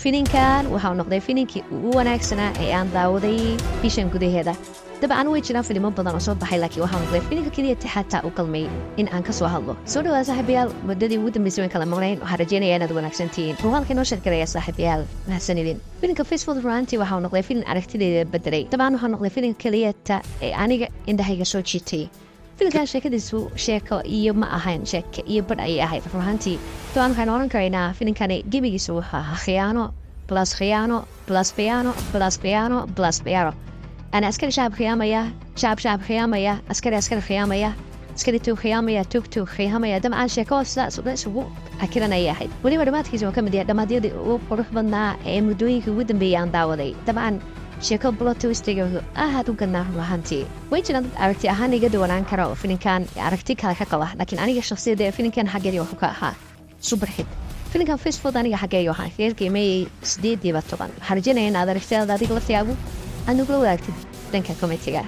Filinkan waxau noqday filinkii ugu wanaagsanaa ee aan daawaday bishan gudaheeda. Dabcan way jiraan filimo badan oo soo baxay, laakiin waxau noqday filinka keliya ti xataa u qalmay in aan ka soo hadlo. Soo dhawaa saaxiibayaal, muddadii ugu dambeysay waan kala maqnayn. Waxaan rajaynayaa inaad wanaagsantihiin. Muuqaalka inoo share gareeya saaxiibayaal, mahadsanidin. Filinka Faithful runaantii waxau noqday filin aragtideeda bedelay. Dabcan waxau noqday filinka keliyata ee aniga indhahayga soo jiitay. Filinkan sheekadiisu sheeko iyo ma ahayn, sheeke iyo badh ayay ahayd runaantii. Dabcan waxaynu oran karaynaa filinkani gebigiisu wuxuu ahaa khiyaano plus khiyaano plus khiyaano plus khiyaano plus khiyaano. Ana askari shacab khiyaamaya, shacab shacab khiyaamaya, askari askari khiyaamaya, askari tuug khiyaamaya, tuug tuug khiyaamaya. Dabcan sheeko sidaas uga isugu akiran ayay ahayd. Weliba dhammaadkiisa oo ka mid yahay dhammaadyadii ugu qurux badnaa ee muddooyinkii ugu dambeeyay aan daawaday. Dabcan sheeko plot twistiga wuxuu aad u gadnaa run ahaantii. Way jiraan dad aragti ahaan iga duwanaan kara oo filinkan aragti kale ka qaba, laakiin aniga shakhsiyadda ee filinkan xaggeedii wuxuu ka ahaa super hit. Filinkan Faithful aniga xaggeeyo waxaan kaga qiimeeyey 8-diiba 10. Waxaan rajaynaya in aad aragtidaada adiga laftigaagu aad nagula wadaagtid dhanka commentiga.